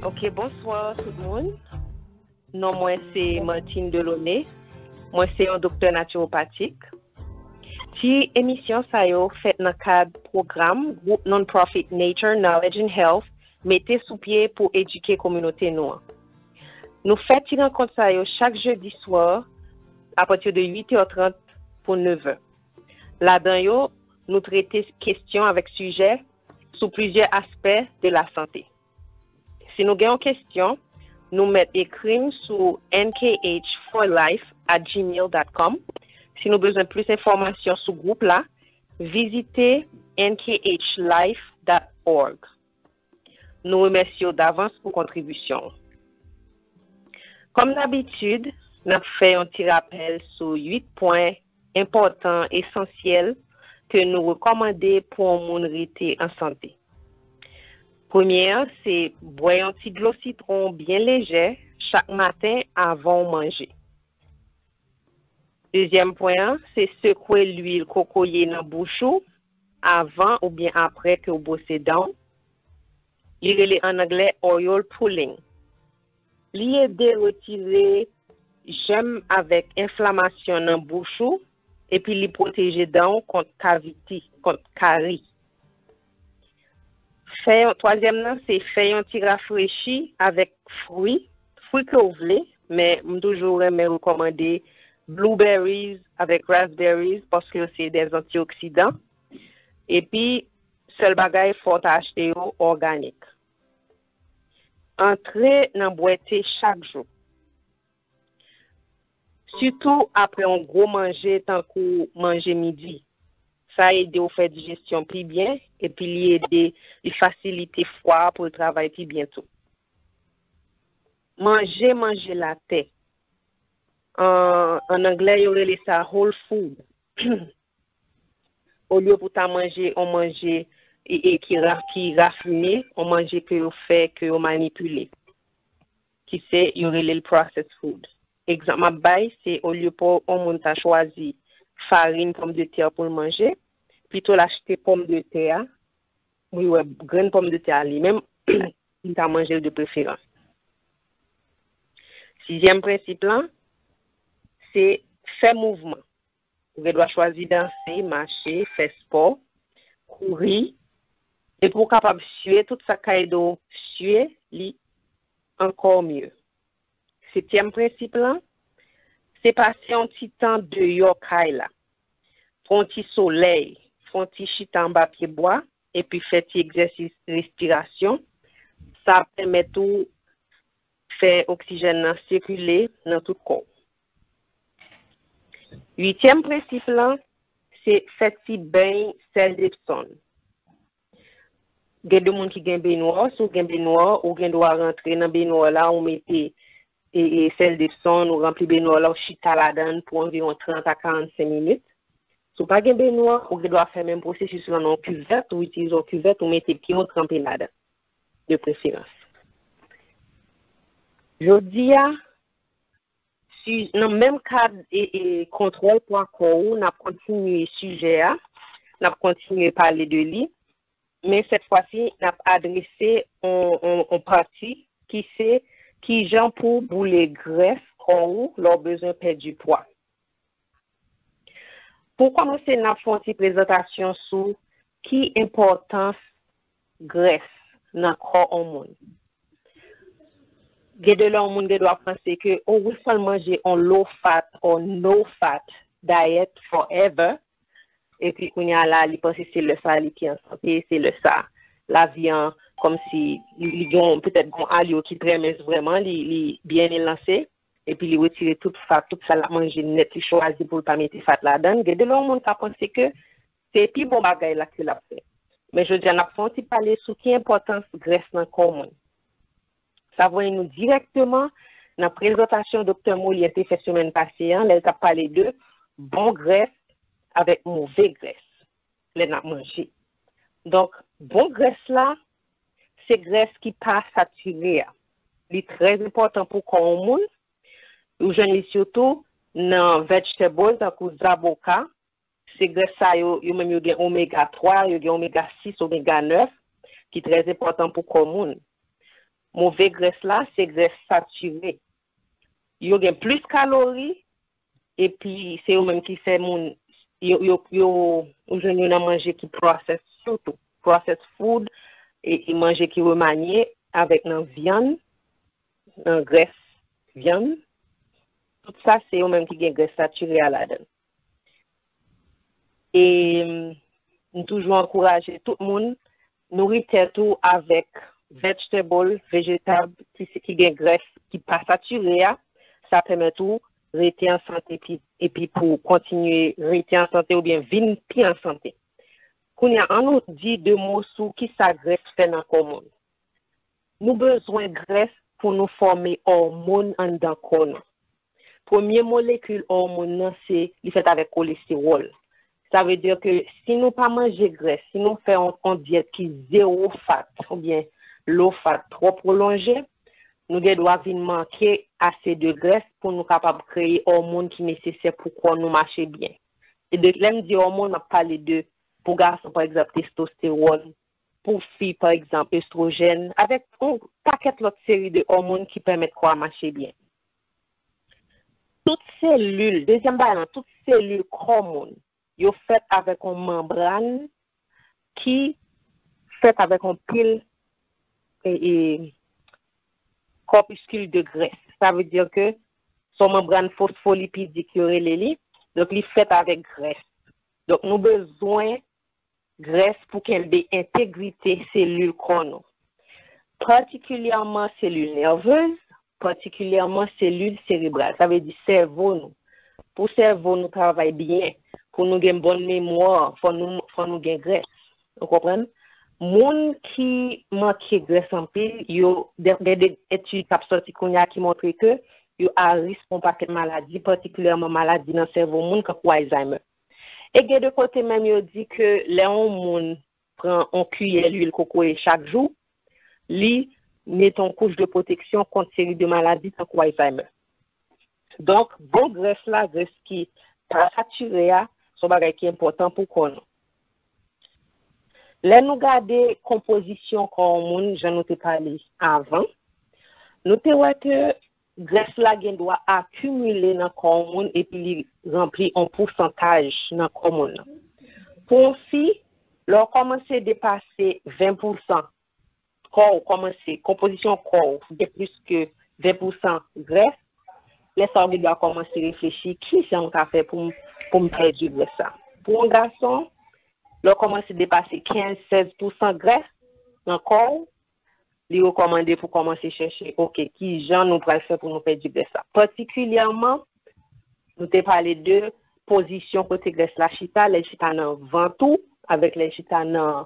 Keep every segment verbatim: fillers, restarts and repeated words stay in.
Ok, bonswa tout moun. Non mwen se Martine Delaunay. Mwen se yon doktè natiwopatik. Ti emisyon sa yo fèt nan kad pwogram gwoup non-profit Nature, Knowledge and Health mete sou pye pou edike kominote nou an. Nou fè ti rankont sa yo chak jedi swa apati de uit è trant pou nèf è. Ladan yo, nou trete kesyon avèk sijè sou plizyè aspè de lasante. Si nou gen yon kesyon, nou mèt ekri m sou N K H for life at gmail dot com. Si nou bezwen plis enfòmasyon sou gwoup la, vizite N K H life dot org. Nou remèsye w davans pou kontribisyon w. Kòm dabitid, n ap fè yon ti rapèl sou uit pwen enpòtan, esansyèl, ke nou rekòmande pou yon moun rete an sante. Premye an, se bwè yon ti dlo sitwon byen lejè chak maten avan w manje. Dezyèm pwen an, se sekwe lwil kokoye nan bouch ou avan oubyen apre ke w bwose dan w. Li rele an anglè oil pulling. Li ede retire jèm avèk enflamasyon nan bouch ou, epi li pwoteje dan w kont kaviti, kont kari. Fè yon, twazyèm nan, se fè yon ti rafrechi avèk fwi, fwi ke w vle, men m toujou renmen rekòmande blueberries avèk raspberries paske yo se des antioksidan. Epi, sèl bagay, fò w ta achte yo òganik. Antre nan bwè te chak jou. Sitou apre yon gwo manje tankou manje midi. Sa ede w fè dijesyon pi byen, epi li ede, li fasilite fwa a pou l travay pi byen tou. Manje manje latè. An, an anglè, yo rele sa whole food. Olye pou ta manje yon manje e, e ki, ra, ki rafine, yon manje ke yo fè, ke yo manipile, ki se, yo rele l processed food. Egzanp m ap bay, se olye pou yon moun ta chwazi farin pòmdetè pou l manje, pito l achte pòmdetè a, wi, wè, grenn pòmdetè a li menm, li ta manje l de preferans. Sizyèm prensip lan, se fè mouvman. Ou gen dwa chwazi danse, mache, fè spò, kouri, epi w kapab sye tout sa k ka ede w sye li ankò mye. Setyèm prensip lan, se pase yon ti tan deyò kay la. Pran yon ti solèy, fè yon ti chita anba pye bwa, epi fè ti egzèsis respirasyon. Sa ap pèmèt ou fè oksijèn nan sikile nan tout kò w. Uityèm prensip lan, se fè ti beny sèl Depsonn. Gen de moun ki gen benwa, si w gen benwa, ou gen dwa rantre nan benwa la, ou mete e, e, sèl Depsonn, ou ranpli benwa la, ou chita ladan l pou anviwon trant a karannsenk minit. Si w pa gen benwa, ou gen dwa fè menm pwosesis lan nan yon kivèt, ou itilize yon kivèt, ou mete pye w tranpe ladan, de preferans. Jodi a, si, nan menm kad e, e kontwòl pwa kò ou, n ap kontinye sijè a, n ap kontinye pale de li, men sèt fwa si, n ap adrese on, on, on pati ki se kijan pou boule grès kò ou lè w bezwen pèdi pwa. Pou kòmanse, n ap fè yon ti prezantasyon sou ki enpòtans grès nan kò yon moun. Gen de lè yon moun gen dwa panse ke, o wi, fò l manje on low fat or no fat diet forever. Epi kounye a la, li panse se lè sa li pi an sante, se lè sa lavi an kòmsi li, li gen yon, petèt gen yon alyo ki trè mens vrèman, li, li byen elanse. Epi li retire tout fat, tout sa l ap manje nèt, li chwazi pou l pa mete fat ladan l. Gen de lè yon moun ka panse ke se pi bon bagay la ke l ap fè. Men jodi a, n ap fè yon ti pale sou ki enpòtans grès nan kò moun. Sa voye nou dirèkteman nan prezantasyon Doktè Molière te fè semèn pase an, lè l t ap pale de bon grès avèk move grès lè n ap manje. Donk, bon grès la, se grès ki pa satire a. Li trè enpòtan pou kò yon moun. Ou jwenn li sitou nan vegetables, tankou zaboka. Se grès sa yo, yo menm yo gen omega twa, yo gen omega sis, omega nèf, ki trè enpòtan pou kò moun. Move grès la, se grès satire. Yo gen plis kalori, epi se yo menm ki fè moun, yo, yo, yo, ou jwenn yo nan manje ki processed, sitou. Processed food, e, e manje ki remanye avèk nan vyann, nan grès vyann. Tout sa, se yo menm ki gen grès satire a ladan l. E m toujou ankouraje tout moun nouri tèt ou avèk vegetable, vejetab ki, se- ki gen grès ki pa satire a, sa pèmèt ou rete an sante epi, epi pou kontinye rete an sante oubyen vin pi an sante. Kounye a, an nou di de mo sou kisa grès fè nan kò moun. Nou bezwen grès pou nou fòme òmòn anndan kò nou. Premye molekil òmòn nan se li fèt avèk kolestewòl. Sa vle di ke si nou pa manje grès, si nou fè yon, yon dyèt ki zewo fat oubyen low fat twò pwolonje, nou gen dwa vin manke ase de grès pou nou kapab kreye òmòn ki nesesè pou kò nou mache byen. E de, lè m di òmòn, m ap pale de, pou gason, pa egzanp, testostewòn, pou fi, pa egzanp, estwojèn, avèk yon pakèt lòt seri de òmòn ki pèmèt kò a mache byen. Tout selil, dezyèm bagay lan, tout selil kò moun, yo fèt avèk yon manbràn ki fèt avèk yon pil e, e, kòpiskil de grès. Sa vle di ke se yon manbràn fosfolipidik yo rele li. Donk, li fèt avèk grès. Donk, nou bezwen grès pou kenbe entegrite selil kò nou. Patikilyèman selil nèvez, patikilyèman selil serebral, sa vle di sèvo nou. Pou sèvo nou travay byen, pou nou gen bòn memwa, fò nou, fò nou gen grès. Ou konprann? Moun ki manke grès anpil, yo, gen de etid k ap sòti kounye a ki montre ke yo a risk pou yon pakèt maladi, patikilyèman maladi nan sèvo moun, kankou Alzheimer. E gen de kote menm yo di ke lè yon moun pran yon kiyè lwil kokoye chak jou, li mete yon kouch de pwoteksyon kont seri de maladi tankou Alzheimer. Donk, bon grès la, grès ki pa satire a, se yon bagay ki enpòtan pou kò nou. Lè nou gade konpozisyon kò yon moun, jan nou te pale avan, nou te wè ke grès la gen dwa akimile nan kò yon moun epi li ranpli yon pousantaj nan kò moun nan. Pou yon fi, lè w kòmanse depase ven pousan, kò w kòmanse, konpozisyon kò w gen plis ke ven pousan grès, lè sa w gen dwa kòmanse reflechi, "Kijan m ka fè pou m, pou m pèdi grès sa?" Pou yon gason, lè w kòmanse depase kenz, sèz pousan grès nan kò w, li rekòmande pou kòmanse chèche, "Oke, kijan nou pral fè pou nou pèdi grès sa?" Patikilyèman, nou te pale de pozisyon kote grès la chita, lè l chita nan vant ou, avèk lè l chita nan,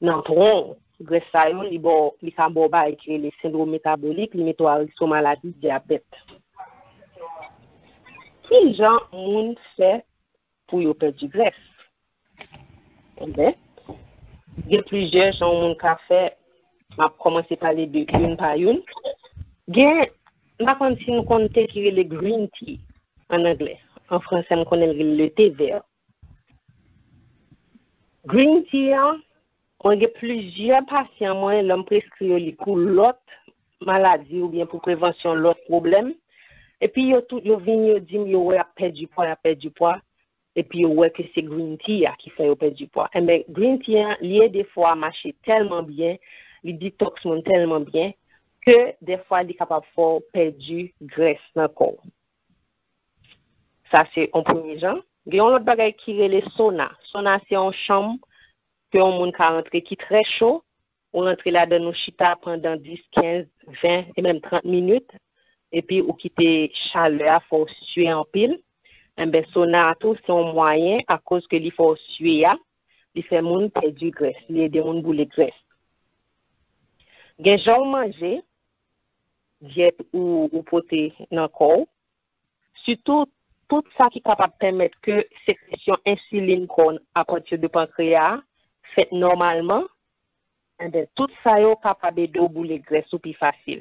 nan tronc. Grès sa yo, li ba w, li ka ba w bagay ki rele sendwòm metabolik, li mete w a risk sou maladi dyabèt. Kijan moun fè pou yo pèdi grès? Enben, gen plizyè jan yon moun ka fè. M ap kòmanse pale de youn pa youn. Gen, m pa konn si nou konn te ki rele green tea an anglè. An fransè, m konnen l rele le thé vert. Green tea an, mwen gen plizyè pasyan mwen, lè m preskri yo li pou lòt maladi oubyen pou prevansyon lòt pwoblèm. Epi yo tou, yo vin, yo di m, yo wè y ap pèdi pwa, y ap pèdi pwa. Epi yo wè ke se green tea a ki fè yo pèdi pwa. Enben, green tea an, li ede fò a mache tèlman byen, li detox moun tèlman byen, ke dèfwa li kapab fè w pèdi grès nan kò w. Sa se yon premye jan. Gen yon lòt bagay ki rele sauna. Sauna se yon chanm ke yon moun ka rantre ki trè cho. Ou rantre ladan, ou chita pandan dis, kenz, ven e menm trant minit, epi ou kite chalè a fè w swe anpil. Enben, sauna a tou, se yon mwayen, akoz ke li fè w swe a, li fè moun pèdi grès, li ede moun boule grès. Gen jan w manje, dyèt ou, ou pote nan kò w, sitou tout sa ki kapab pèmèt ke sekresyon ensilin kò w apati de pankreya a fèt nòmalman, enben, tout sa yo kapab ede w boule grès ou pi fasil.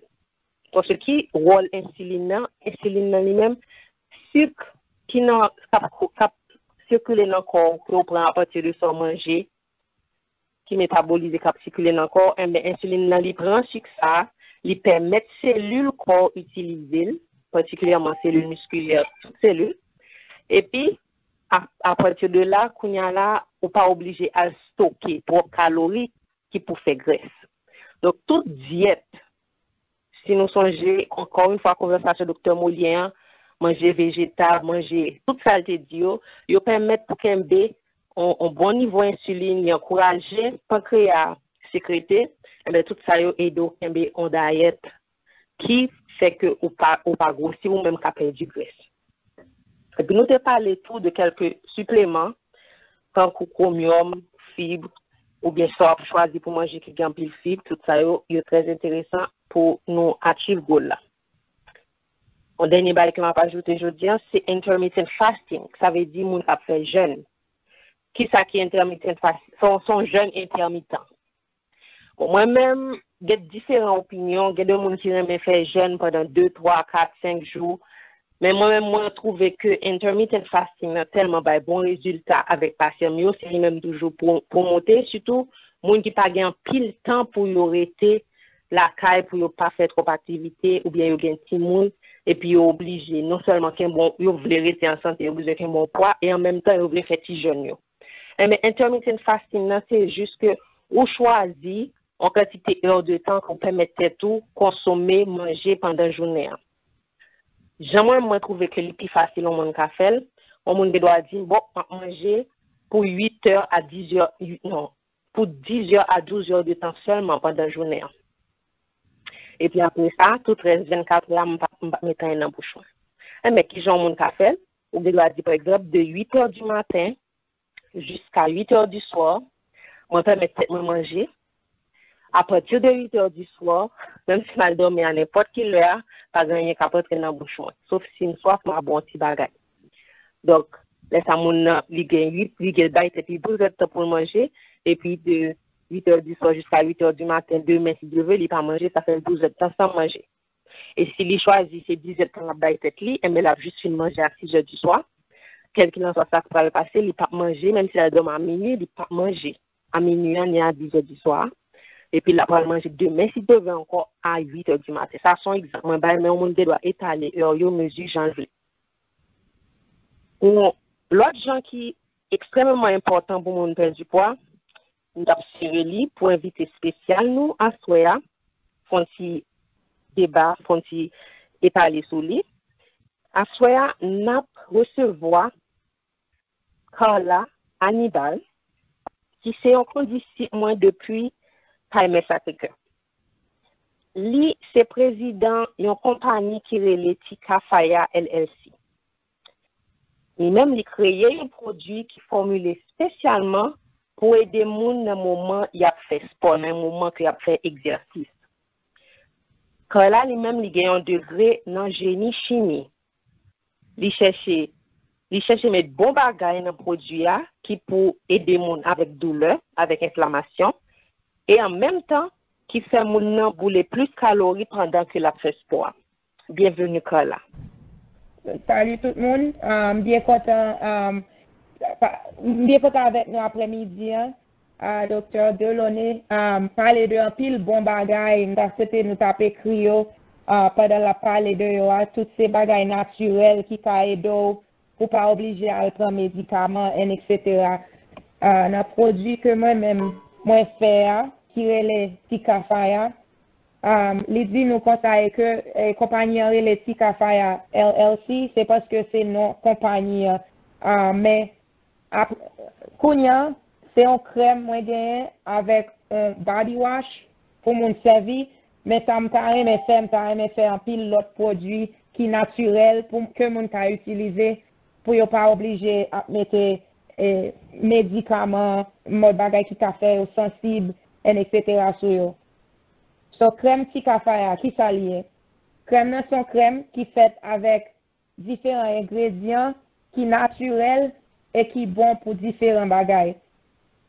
Paske ki wòl ensilin nan? Ensilin nan li menm, sik ki nan, k ap, k ap sikile nan kò w, ke w pran apati de sa w manje, ki metabolize, k ap sikile nan kò w, enben, ensilin nan, li pran sik sa a, li pèmèt selil kò w itilize l, patikilyèman selil miskilè, tout selil. Epi, a, apati de la, kounye a la, ou pa oblije al stoke twòp kalori ki pou fè grès. Donk, tout dyèt, si nou sonje, ankò yon fwa, konvèsasyon Doktè Molière an, manje vejetab, manje tout sa l te di yo, yo pèmèt pou kenbe on, on bon nivo ensilin, li ankouraje pankreya a sekrete, enben, tout sa yo ede w kenbe on dayèt ki fè ke ou pa, ou pa gwosi, ou menm ka pèdi grès. Epi nou te pale tou de kèlke sipleman, tankou kwomyòm, fib, oubyen sa w ap chwazi pou manje ki gen anpil fib, tout sa yo, yo trè enteresan pou nou achieve goal la. Yon dènye bagay ke m ap ajoute jodi a, se intermittent fasting. Sa vle di moun k ap fè jèn. Kisa ki intermittent fasting? Se yon, se yon jèn entèmitan. Bon, mwen menm, gen diferan opinyon. Gen de moun ki renmen fè jèn pandan de, twa, kat, senk jou. Men mwen menm, mwen twouve ke intermittent fasting nan tèlman bay bon rezilta avèk pasyan m yo, se li menm toujou pwo-, pwomote, sitou moun ki pa gen anpil tan pou yo rete lakay, pou yo pa fè twòp aktivite, oubyen yo gen timoun, epi yo oblije non sèlman kenbe on, yo vle rete an sante, yo bezwen kenbe on pwa, e an menm tan, yo vle fè ti jèn yo. Enben, intermittent fasting nan, se jis ke ou chwazi yon kantite è de tan ke w pèmèt tèt ou konsome manje pandan jounen an. Jan mwen, mwen twouve ke li pi fasil yon moun ka fè l, yon moun gen dwa di, bon, m ap manje pou uit è a diz è, non, pou diz è a douz è de tan sèlman pandan jounen an. Epi apre sa, tout rès vennkat è a, m p ap, m p ap met anyen nan bouch mwen. Enben, kijan yon moun ka fè l? Ou gen dwa di, pa egzanp, de uit è di maten jiska uit è di swa, mwen pèmèt tèt mwen manje. Apati de uit è di swa, menm si m al dòmi a nenpòt ki lè a, pa gen anyen k ap rantre nan bouch mwen. Sof si m swaf, m a bwè yon ti bagay. Donk, lè sa moun nan, li gen uit, li gen bay tèt li douz èdtan pou l manje, epi de uit è di swa jiska uit è di maten, demen, si Dye vle, li pa manje, sa fè l douz èdtan san manje. E si li chwazi se diz èdtan l ap bay tèt li, enben l ap jis fin manje a sis è di swa. Kèlkilanswa sa k pral pase, li p ap manje, menm si l al dòmi a minui, li p ap manje a minui an ni a diz è di swa. Epi l ap pral manje demen, si Dye vle, ankò a uit è di maten. Sa se yon egzanp mwen bay, men yon moun gen dwa etale è yo, mezi jan l vle. Yon lòt jan ki ekstrèmeman enpòtan pou moun pèdi pwa, m t ap sere li pou envite espesyal nou aswè a, fè yon ti deba, fè yon ti etale sou li. Aswè a, n ap resevwa Carla Anibal, ki se yon kondisip mwen depi Palmè Sacré-Cœur. Li se prezidan yon konpayi ki rele Tika Faya L L C. Li menm, li kreye yon pwodui ki fòmile espesyalman pou ede moun nan moman y ap fè spò, nan moman ke y ap fè egzèsis. Carla li menm, li gen yon degre nan jeni chimi. Li chèche, li chèche met bon bagay nan pwodui a ki pou ede moun avèk doulè, avèk enflamasyon, e an menm tan ki fè moun nan boule plis kalori pandan ke l ap fè spò a. Byenveni, Carla. Salut tout moun. Ah, m byen kontan, ah, pa- m byen kontan avèk nou aprèmidi an. Ah, Doktè Delaunay, ah, pale de anpil bon bagay. M ta swete nou t ap ekri yo, ah, pandan l ap pale de yo a. Tout se bagay natirèl ki ka ede w pou w pa oblije al pran medikaman, and et cetera. Ah, nan pwodui ke mwen menm mwen fè a, ki rele Tika Faya, um, li di nou konsa e ke eh, konpayi an rele Tika Faya L L C, se paske se non konpayi an. Ah, men ap, kounye a, se yon krèm mwen genyen avèk yon body wash pou moun sèvi, men sa m ta renmen fè, m ta renmen fè anpil lòt pwodui ki natirèl pou ke moun ka itilize pou yo pa oblije ap mete eh, medikaman, mòd bagay ki ka fè yo sansib, and et cetera sou yo. So, krèm Tika Faya, kisa l ye? Krèm nan se yon krèm ki fèt avèk diferan engredyan ki natirèl e ki bon pou diferan bagay.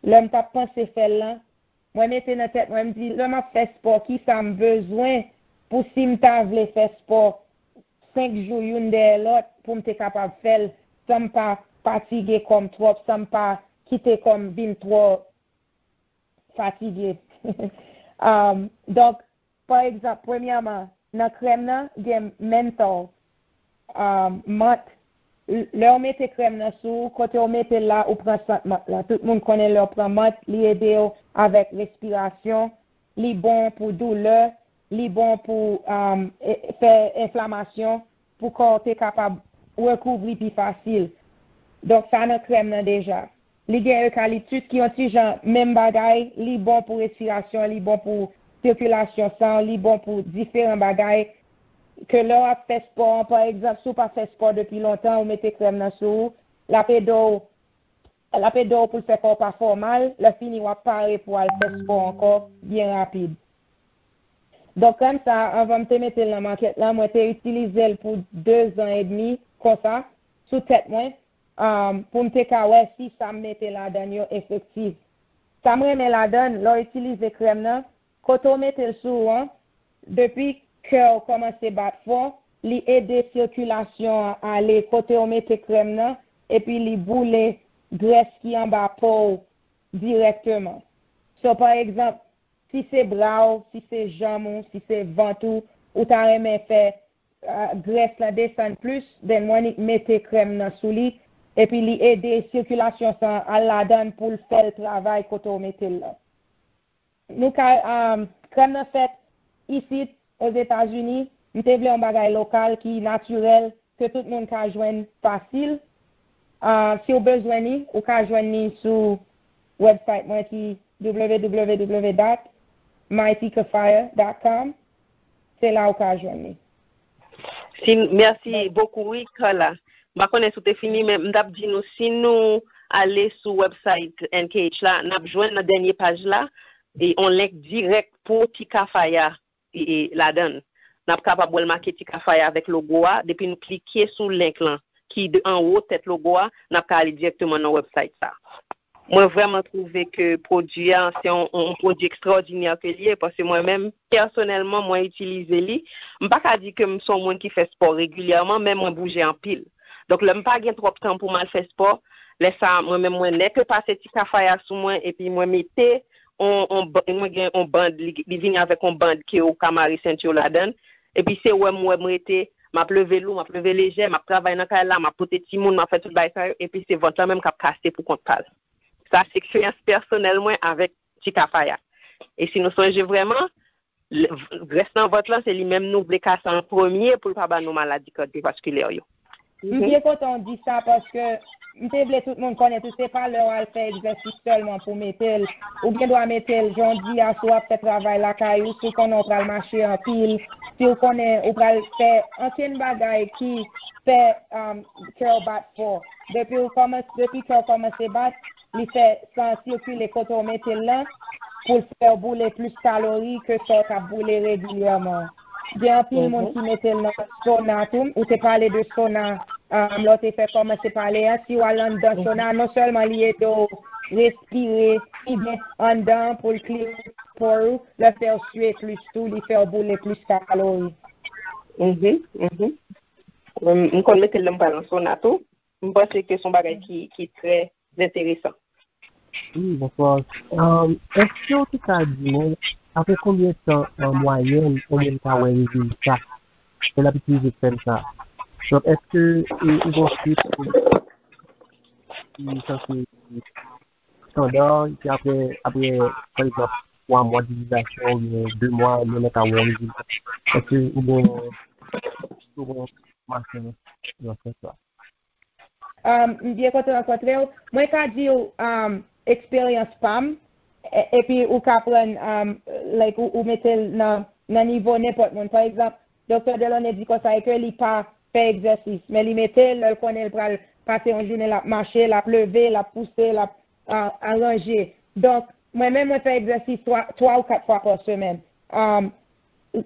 Lè m t ap panse fè l lan, mwen mete nan tèt mwen, m di, lè m ap fè spò, kisa m bezwen pou si m ta vle fè spò senk jou youn dèyè lòt pou m te kapab fè l san m pa fatige kò m twòp, san m pa kite kò m vin twò fatige. Um, donk, pa egzanp, premyèman, nan krèm nan, gen menthol, um, mant. Lè w mete krèm nan sou ou, kote w mete l la, ou pran sant mant lan. Tout moun konnen lè w pran mant, li ede w avèk respirasyon, li bon pou doulè, li bon pou um, e- fè enflamasyon, pou kò w te kapab rekouvri pi fasil. Donk, sa nan krèm nan deja. Li gen ekaliptis ki yon ti jan menm bagay, li bon pou respirasyon, li bon pou sikilasyon san, li bon pou diferan bagay. Ke lè w ap fè spò an, pa egzanp, si w pa fè spò depi lontan, ou mete krèm nan sou ou, l ap ede w, l ap ede w pou l fè kò w pa fè w mal, lè fini w ap pare pou w al fè spò ankò byen rapid. Donk, krèm sa a, anvan m te mete l nan makèt la, mwen te itilize l pou de zan edmi, konsa, sou tèt mwen, um, pou m te ka wè si sa m mete ladan l yo efektif. Sa m renmen ladan l, lè w itilize krèm nan, kote w mete l sou ou an, depi kè w kòmanse bat fò, li ede sikilasyon an ale kote w mete krèm nan, epi li boule grès ki anba po w dirèkteman. So, pa egzanp, si se bra w, si se janm ou, si se vant ou, ou ta renmen fè uh, grès lan desann plis, then mwen nik mete krèm nan sou li, epi li ede sikilasyon san an al ladan l pou l fè l travay kote w mete l lan. Nou ka, um, krèm nan fèt isit, Ozetazini, m te vle yon bagay lokal ki natirèl, ke tout moun ka jwenn fasil. Uh, si w bezwen li, ou ka jwenn li sou website mwen ki w w w dot mighty kafaya dot com. Se la ou ka jwenn li. Si, mèsi bokou wi, Carla. M pa konnen si w te fini, men m t ap di nou, si nou ale sou website N K H la, n ap jwenn nan dènye paj la e on link dirèk pou Ti Kafaya e, e, ladan l. N ap kapab wè l make Ti Kafaya avèk logo a. Depi nou klike sou link lan ki de anwo tèt logo a, n ap ka ale dirèkteman nan website sa. Mwen vrèman twouve ke pwodui a se yon, yon pwodui ekstraòdinè ke l ye, paske mwen menm, pèsonèlman, mwen itilize li. M pa ka di ke m se yon moun ki fè spò regilyèman, men mwen bouje anpil. Donk, lè m pa gen twòp tan pou m al fè spò, lè sa a, mwen menm, mwen nèk pase Ti Kafaya sou mwen, epi mwen mete on, on, ba- mwen gen on band, li, li vini avèk on band ke ou ka mare senti w ladan l. Epi se wè m wè m rete, m ap leve lou, m ap leve lejè, m ap travay nan kay la, m ap pote timoun, m ap fè tout bagay sa yo, epi se vant lan menm k ap kase pou kont pa l. Sa se eksperyans pèsonèl mwen avèk Ti Kafaya. E si nou sonje vrèman, l- grès nan vant lan, se li menm nou vle kase an premye pou l pa ba nou maladi kadyovaskilè yo. M byen kontan w di sa paske m te vle tout moun konnen tou, se pa lè w al fè egzèsis sèlman pou w mete l. Ou gen dwa mete l jan w di a, si w ap fè travay lakay ou, si w konnen w pral mache anpil, si w konnen ou pral fè ankenn bagay ki fè um, kè w bat fò. Depi w kòmanse, depi kè w kòmanse bat, li fè san sikile kote w mete l lan pou l fè w boule plis kalori ke sa w t ap boule regilyèman. Gen anpil moun ki mete l nan sona tou. Ou te pale de sona um, lè w te fè kòmanse pale a. Si w al anndan sona, non sèlman li ede w respire pi byen anndan pou l klire po ou, lè fè w swe plis tou, li fè w boule plis kalori. Mhm, mhm. Mwen, m konn mete l lè m pral nan sona tou. M panse ke se yon bagay ki, ki trè enteresan. Wi, bonswa. Um, èske w te ka di mwen, apre konbyen tan an mwayèn yon moun ka wè rezilta lè l ap itilize krèm sa? Donk, èske e, ou gen yon chif ki sanse estanda, epi apre, apre, pa egzanp, twa mwa itilizasyon oubyen de mwa, moun nan ka wè yon rezilta? Èske ou gen, ou gen enfòmasyon nan sans sa? Um, m byen kontan rankontre w. Mwen ka di w um, eksperyans pa m, e- epi ou ka pran, um, like, ou, ou mete l nan, nan nivo nenpòt moun. Pa egzanp, Doktè Delaunay di konsa e ke li pa fè egzèsis, men li mete l, lè l konnen l pral pase yon jounen l ap mache, l ap leve, l ap pouse, l ap uh, aranje. Donk, mwen menm, mwen fè egzèsis twa, twa ou kat fwa pa semèn. Um,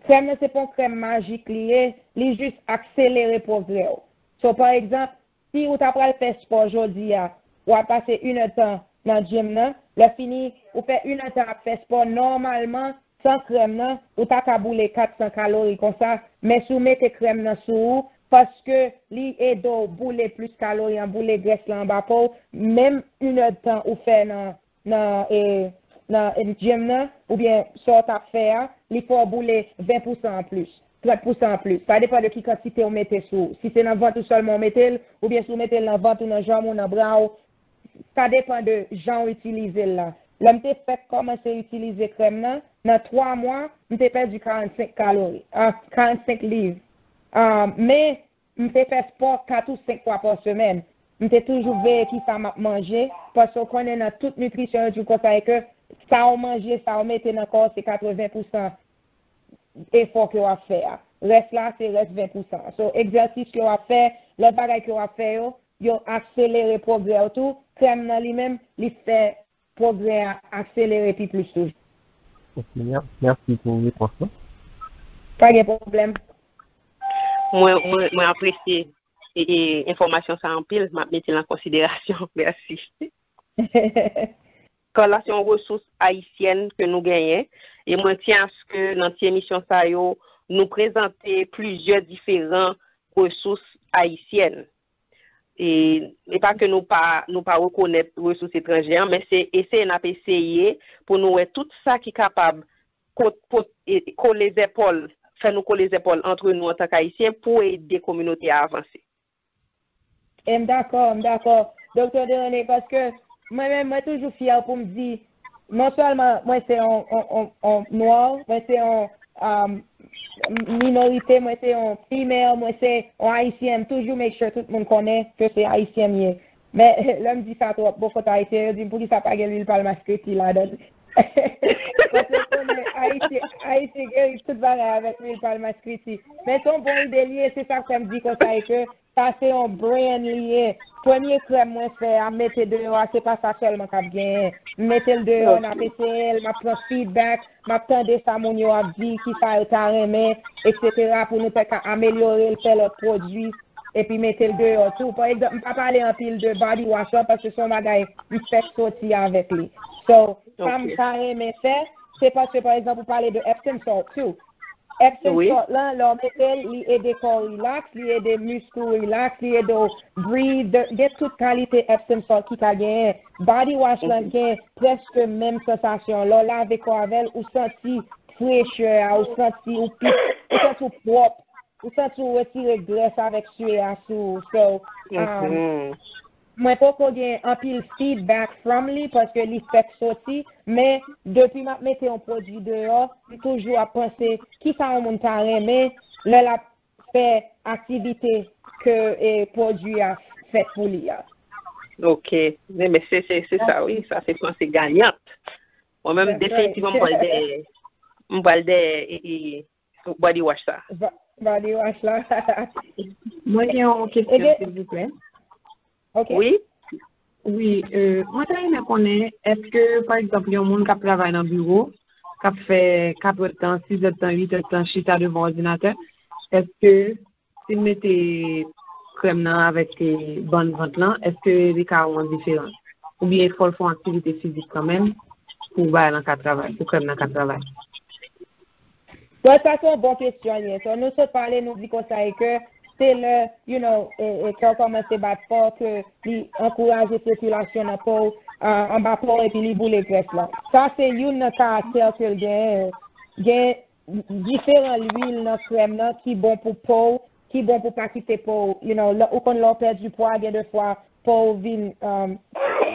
krèm nan se pa yon krèm majik li ye, li jis akselere pwogrè w. So, pa egzanp, si ou ta pral fè spò jodi a, w ap pase inèdtan nan gym nan, lè fini, ou fè inèdtan ap fè spò, nòmalman, san krèm nan, ou ta ka boule kat san kalori konsa, men si w mete krèm nan sou ou, paske li ede w boule plis kalori an, boule grès lan anba po w, menm inèdtan ou fè nan, nan, e, nan gym nan, oubyen sa w t ap fè a, li fè w boule ven pousan anplis, trant pousan anplis. Sa depann de ki kantite w mete sou ou. Si se nan vant ou sèlman w mete l, oubyen si w mete l nan vant ou, nan janm ou, nan bra w, sa depann de jan w itilize l la. Lè m te fèk kòmanse itilize krèm nan, nan twa mwa, m te pèdi karannsenk kalori, ah, karannsenk liv. Ah, men, m te fè spò kat ou senk fwa pa semèn. M te toujou veye kisa m ap manje, paske w konnen nan tout nitrisyon yo di w konsa e ke sa w manje, sa w mete nan kò w, se katreven pousan efò ke w ap fè a. Rès la, se rès ven pousan. So, egzèsis ke w ap fè, lòt bagay ke w ap fè yo, yo akselere pwogrè w tou. Krèm nan li menm, li fè pwogrè a akselere pi plis toujou. Ok, mè- mèsi pou repons lan. Pa gen pwoblèm. Mwen, mwen, mwen apresye e, e, enfòmasyon sa anpil, m ap mete l an konsiderasyon. Mèsi. Kòl la se yon resous ayisyèn ke nou genyen, e mwen tyen aske nan ti emisyon sa yo, nou prezante plizyè diferan resous ayisyèn. E, e pa ke nou pa, nou pa rekonèt resous etranje an, men se eseye n ap eseye pou nou wè tout sa ki kapab ko- po- e- kole zèpòl, fè nou kole zèpòl antre nou antank Ayisyen pou ede kominote a avanse. E m dakò, m dakò. Doktè Delaunay, paske mwen menm, mwen toujou fyè pou m di, non sèlman mwen se yon, yon, yon, yon nwa, mwen se yon um, minorite, mwen se yon female, mwen se yon Ayisyen, m toujou make sure tout moun konnen ke se Ayisyen m ye. Men, lè m di sa twòp, bon, kote Ayisyen yo di m, "Poukisa pa gen lwil palm askriti ladan l?" Paske yo konnen Ayisyen, Ayisyen geri tout bagay avèk lwil palm askriti. Men se yon bon ide li ye, se sa k fè m di konsa e ke sa se yon brand li ye. Premye krèm mwen fè a, m mete deyò a, se pa sa sèlman k ap genyen. M mete l deyò, n ap eseye l, m ap pran feedback, m ap tande sa moun yo ap di, kisa yo ta renmen, etsetera, pou nou te ka amelyore l, fè lòt pwodui, epi mete l deyò tou. Pa egzanp, m pa pale anpil de body wash lan, paske se yon bagay m fèk soti avèk li. So, sa m ta renmen fè, se paske, pa egzanp, ou pale de Epsom salt tou. Epsom salt lan, lè w mete l, li ede kò w relax, li ede misk ou relax, li ede w breathe. Gen tout kalite Epsom salt ki ka genyen. Body wash lan gen prèske menm sansasyon. Lè w lave kò avè l, ou santi frechè a, ou santi ou pi, ou santi w pwòp, ou santi w retire grès avèk sye a sou ou. So, um, mwen poko gen anpil feedback from li paske li fèk soti, men depi m ap mete yon pwodui deyò, m toujou ap panse kisa yon moun ta renmen lè l ap fè aktivite ke e, pwodui a fèt pou li a. Ok. Men se, se, se sa, wi. Sa se panse ganyant. Mwen menm, definitivman, m pral dèyè, m pral dèyè e, e, body wash sa. Body wash la. Mwen gen yon kesyon, silvouplè. Ok. Wi. Wi, euh, mwen ta renmen konnen, èske, pa egzanp, yon moun k ap travay nan biwo, k ap fè kat èdtan, sis èdtan, uit èdtan chita devan òdinatè, èske si l mete krèm nan avèk eh, bann vant lan, èske li ka yon diferans? Oubyen fò l fè yon aktivite fizik kanmenm pou bagay lan ka travay, pou krèm nan ka travay? Bon, sa se yon bon kesyon l ye. So, nou sot pale, nou di konsa e ke se lè, you know, e, e kè w kòmanse bat fò ke li ankouraje sikilasyon nan po w, a, anba po w epi li boule grès lan. Sa se youn nan karaktè ke l genyen. Gen diferan lwil nan krèm nan ki bon pou po w, ki bon pou pa kite po w, you know, lè, ou konn lè w pèdi pwa, gen de fwa po w vin um,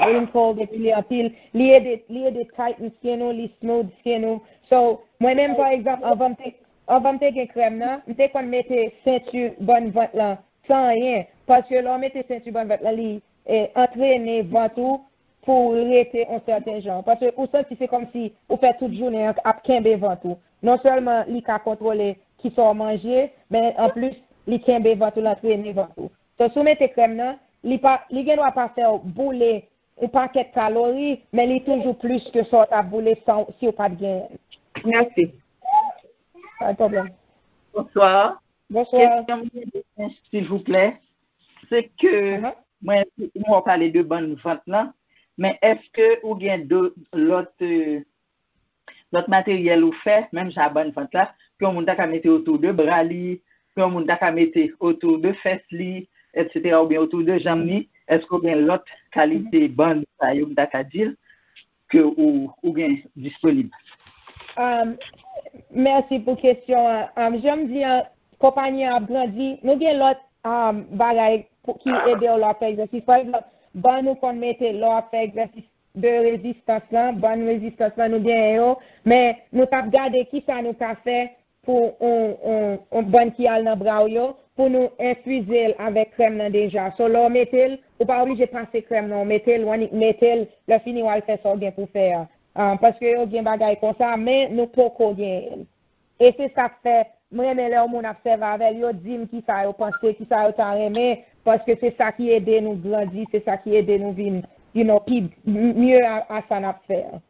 wrinkle epi li anpil. Li ede, li ede tighten skin ou, li smooth skin ou. So, mwen menm, pa egzanp, anvan m te, anvan m te gen krèm nan, m te konn mete senti bann vant lan san anyen. Paske lè w mete senti bann vant lan, li e, antrene vant ou pou l rete yon sèten jan. Paske ou santi se kòmsi ou fè tout jounen an ap kenbe vant ou. Non sèlman li ka kontwole kisa w manje, men anplis, li kenbe vant ou, l antrene vant ou. So, si w mete krèm nan, li pa, li gen dwa pa fè w boule yon pakèt kalori, men li toujou plis ke sa w t ap boule san, si w pa t genyen l. Mèsi. Pa de pwoblèm. Bonswa. Bonswa. Kesyon mwen, silvouplè, se ke mwen, mwen pale de bann vant lan, men èske ou gen do, lòt, euh, lòt materyèl ou fè, menm jan bann vant la, ke yon moun ta ka mete otou de bra li, ke yon moun ta ka mete otou de fès li, etsetera, oubyen otou de janm li, èske ou gen lòt kalite bann sa yo m ta ka di l? ke ou, ou gen disponib. Um, mèsi pou kesyon an. Um, jan m di an, konpayi an ap grandi. Nou gen lòt um, bagay pou, ki ede w lè w ap fè egzèsis. Pa egzanp, bann nou konn mete lè w ap fè egzèsis de rezistans lan, bann rezistans lan nou genyen yo, men nou t ap gade kisa nou ka fè pou yon, yon, yon bann ki al nan bra w yo, pou nou enfize l avèk krèm nan deja. So, lè w mete l, ou pa oblije pase krèm nan, w mete l, w annik mete l, lè fini w al fè sa w gen pou fè a. Ah, paske yo gen bagay konsa, men nou poko genyen l. E se sa k fè, mwen renmen lè yon moun ap sèvi avè l, yo di m kisa yo panse, kisa yo ta renmen, paske se sa ki ede nou grandi, se sa ki ede nou vin, you know, pi mye a, a sa n ap fè an.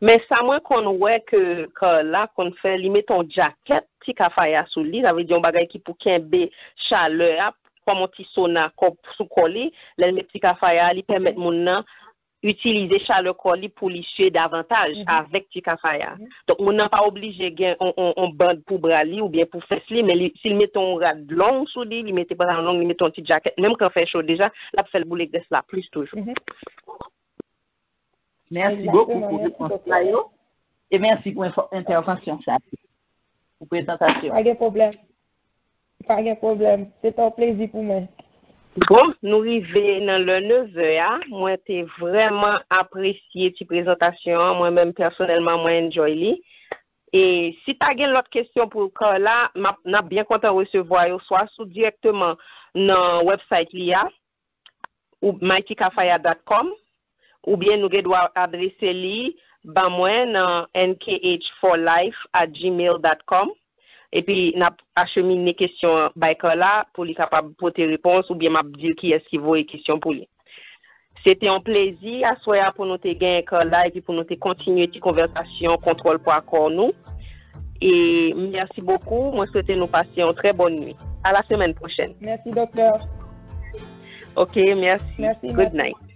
Men sa mwen konn wè ke Carla konn fè, li mete yon djakèt ti kafaya sou li, sa vle di yon bagay ki pou kenbe chalè a, kòm yon ti sona kò sou kò li, lè l met ti kafaya a, li pèmèt moun nan itilize chalè kò li pou li sye davantaj avèk ti kafaya. Donk moun nan pa oblije gen yon, yon, yon band pou bra li oubyen pou fès li, men li, si l mete yon rad long sou li, li mete pantalon long, li mete yon ti djakèt, menm kan fè cho deja, l ap fè l boule grès la plis toujou. Mèsi bokou pou repons la yo. E mèsi pou enfò- entèvansyon sa yo, pou prezantasyon. Pa gen pwoblèm. Pa gen pwoblèm. Se te yon plezi pou mwen. Bon, nou rive nan lè nevè a. Mwen te vrèman apresye ti prezantasyon an. Mwen menm pèsonèlman, mwen enjoy li. E si ta gen lòt kesyon pou Carla, m ap, n ap byen kontan resevwa yo swa sou dirèkteman nan website li a, ou mighty kafaya dot com, oubyen nou gen dwa adrese li ban mwen nan N K H for life at gmail dot com. Epi n ap achemine kesyon an bay Carla pou li kapab pote repons, oubyen m ap di l kiyès ki voye kesyon pou li. Se te yon plezi aswè a pou nou te gen Carla epi pou nou te kontinye ti konvèsasyon kontwòl pwa kò nou. E mèsi bokou. Mwen swete nou pase yon trè bòn nwi. A la semèn pwochèn. Mèsi, doktè. Ok, mèsi. Good night.